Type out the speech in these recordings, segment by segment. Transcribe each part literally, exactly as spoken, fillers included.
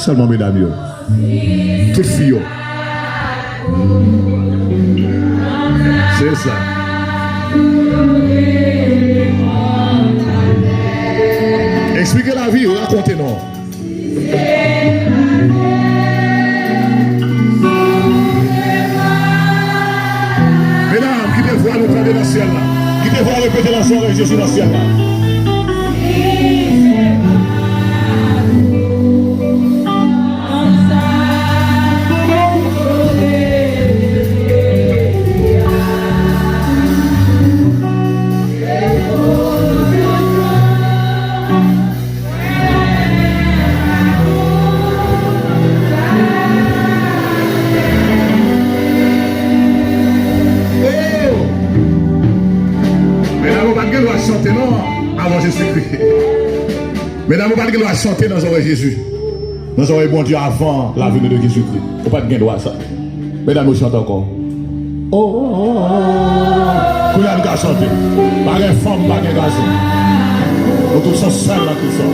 Sèlman medam yo. Tout fi yo. Se sa. Eksplike lavi, rakonte non. Medam, kite vwa nou tande nan syèl la. Kite vwa repete nan zòrèy Jezi nan syèl la. Medam, ou pa t gen dwa chante non avan Jezikri. Medam, ou pa t gen dwa chante nan zòrèy Jezi, nan zòrèy Bondye avan la venue de Jésus-Christ. Ou pa t gen dwa sa. Medam, nou chante ankò. Oh, oh, oh, oh. Kounye a nou ka chante. Pa gen fanm, pa gen gason. Nou tout se yon sèl nan Kris la.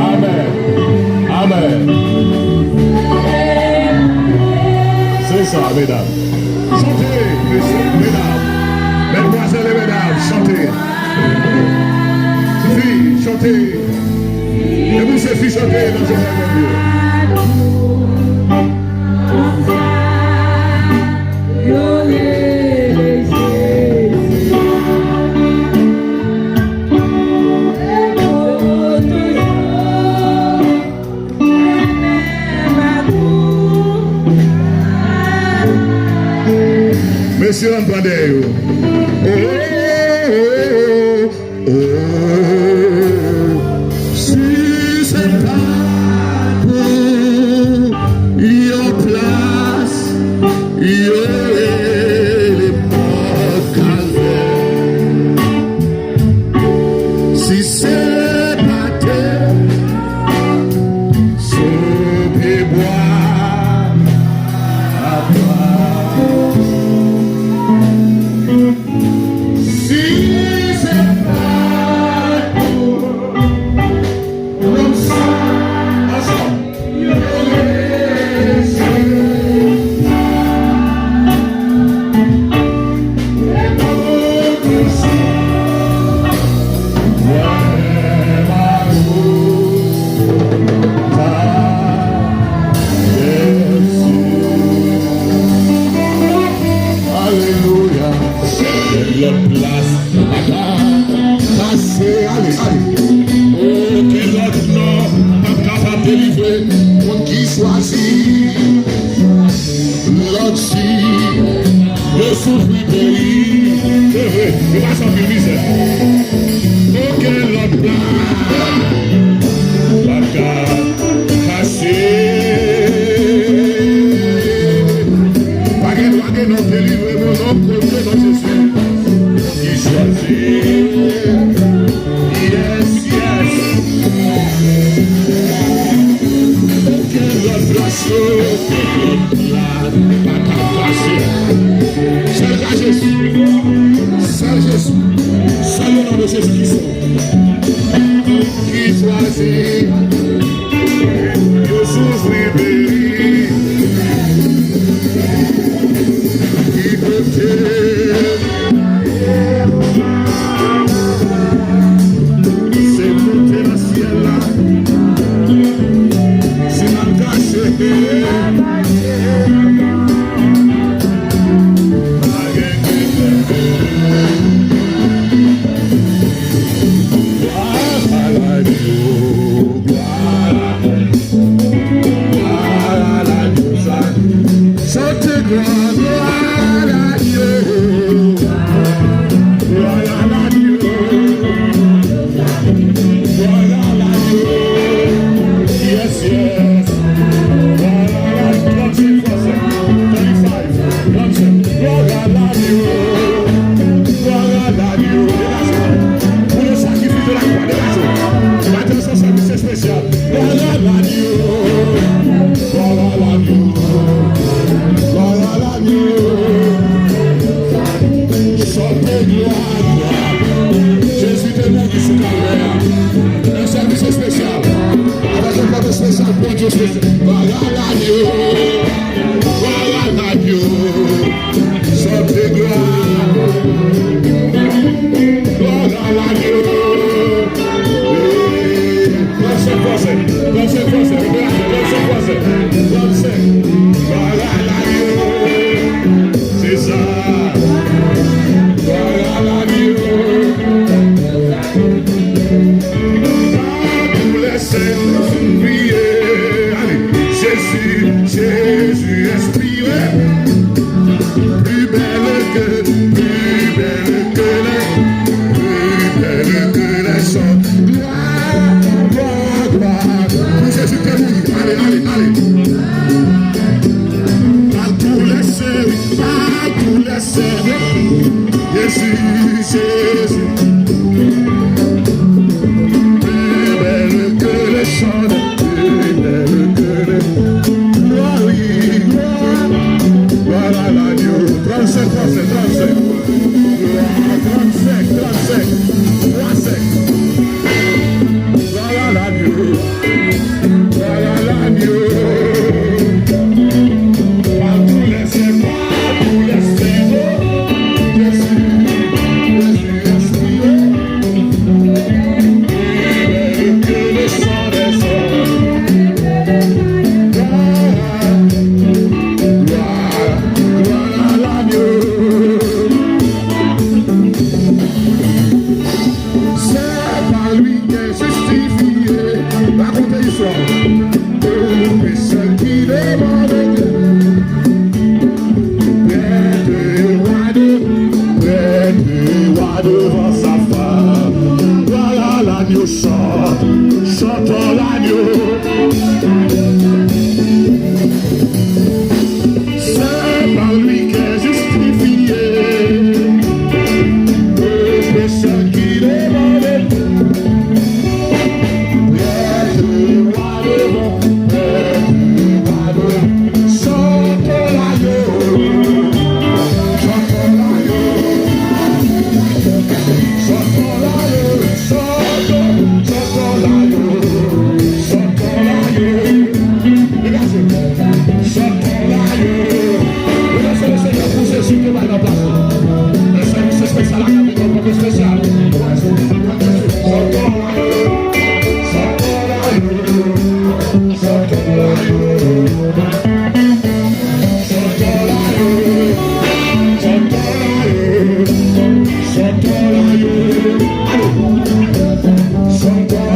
Amèn. Amèn. Se sa, medam. Chante, mesye, medam. Medmwazèl e medam, chante. Fi, chante. E pou se fi chante nan zòrèy Bondye. Mesye, ann pran dèyè yo. Oh, oh, oh, oh, oh. Si se pa pou yon plas, yo rele mò kalvè. Si se pa te sou pyebwa, papa. Si se pa pou lòm sa, ansanm. Alelouya. Lòt plas pa ka pase. Ale, ale. Okenn lòt non p ap kapab delivre moun ki chwazi lòt si yo soufri peri. Se vre, yo pase anpil mizè. Okenn lòt plas pa ka pase. Pa gen dwa gen non delivre, mon nom contre non Jezi. Ki chwazi. Yes, yes. Okenn lòt plas yo, okenn lòt plas pa ka pase. Sèl ka Jezi. Sèl Jezi. Sèl le non de Jezi Kris. Ki chwazi. Yo soufri peri. Ki pote. Se moute nan syèl la. Se nan kache. Pa gen ki kenbe. Papa la di yo. Jésus. Plus belle que les chants, plus belle que les... Gloire, gloire, gloire à l'agneau. Trente-cinq, trente-cinq, trente-cinq. Gloire, trente-cinq, trente-cinq, trois cinq. Gloire à l'agneau. Gloire à l'agneau. Par tous les saints, par tous les saints, oh, Jésus, Jésus expiré. Plus belle que le sang des hommes. Gloire, gloire, gloire à l'agneau. C'est par lui qu'est justifié. Racontez l'histoire. Tout pécheur qui demande, prête roi de, prête roi devant sa face. Gloire à l'agneau, chante, chantons l'agneau. C'est par lui qu'est justifié le pécheur qui demande. Prête roi devant, prête roi devant. Chantons l'agneau, chantons l'agneau, chantons l'agneau. Chantons, chantons l'agneau, chantons l'agneau. Dégagez. Chantons l'agneau. Remerciez le Seigneur pour Jésus qui est dans la place. Un service spécial à la capitale, un service spécial. Chantons l'agneau, chantons l'agneau, chantons l'agneau. Chantons l'agneau, chantons l'agneau, chantons l'agneau. Allez. Chantons l'agneau, chantons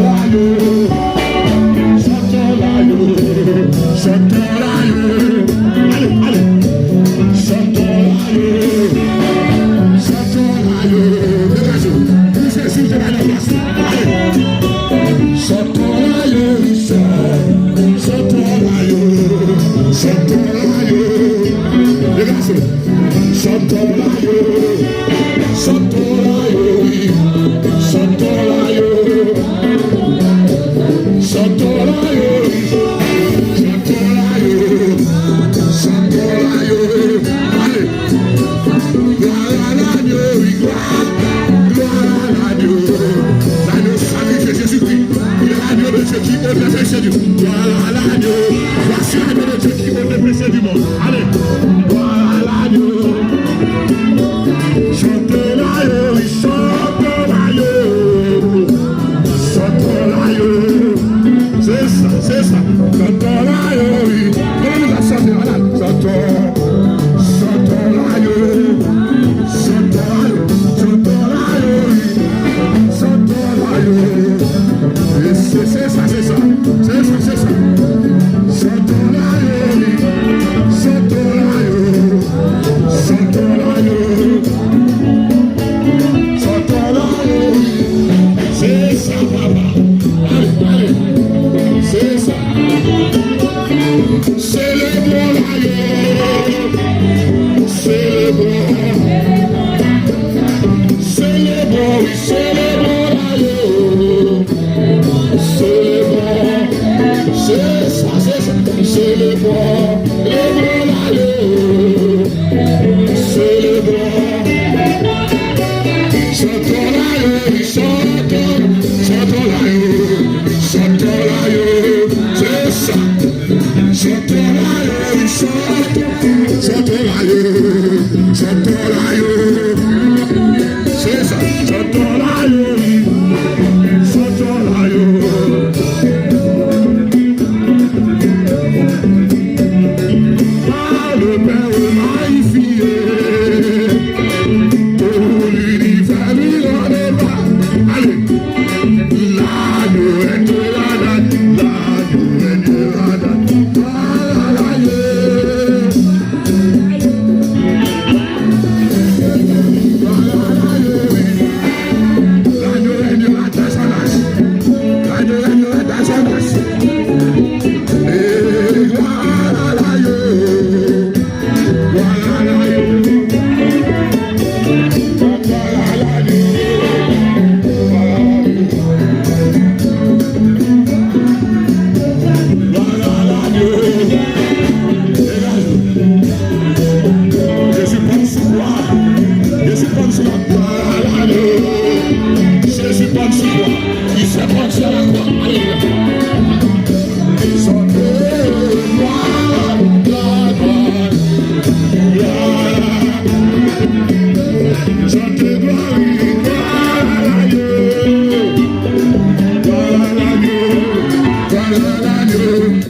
l'agneau, chantons l'agneau. Allez, allez. Chantons l'agneau, chantons l'agneau. Dégagez. Bougez, s'il te plaît, la place. Allez. Chantons l'agneau, Richard. Chantons l'agneau, chantons l'agneau. Dégagez. Chantons l'agneau, chantons l'agneau, oui. Chantons l'agneau, chantons l'agneau, oui. Chantons l'agneau, chantons l'agneau. Allez. Gloire à l'agneau, oui, gloire, gloire à l'agneau. L'agneau sacrifié, Jésus-Christ. Il est l'agneau de Dieu qui ôte les péchés du monde. Gloire à l'agneau. Voici l'agneau de Dieu qui ôte les péchés du monde. Allez. Gloire à l'agneau. Chantons l'agneau, oui, chantons l'agneau. Chantons l'agneau. Se sa, se sa. Chantons l'agneau, oui. Kòman nou ka chante, madam? Chantons, chantons l'agneau. Chantons l'agneau, chantons l'agneau, oui. Chantons l'agneau. E se, se sa, se sa. Se sa, se sa. Chantons l'agneau, oui. Chantons l'agneau. Chantons l'agneau. Chantons l'agneau, oui. Se sa, papa. Ale, ale. Se sa. Selebrons l'agneau. Selebrons. Selebrons, oui, selebrons l'agneau. Selebrons. Se sa, se sa. Selebrons. Selebrons l'agneau. Selebrons. Chantons l'agneau, oui, chantons, chantons l'agneau, chantons l'agneau, se sa. Chantons l'agneau, oui, chantons, chantons l'agneau, chantons l'agneau,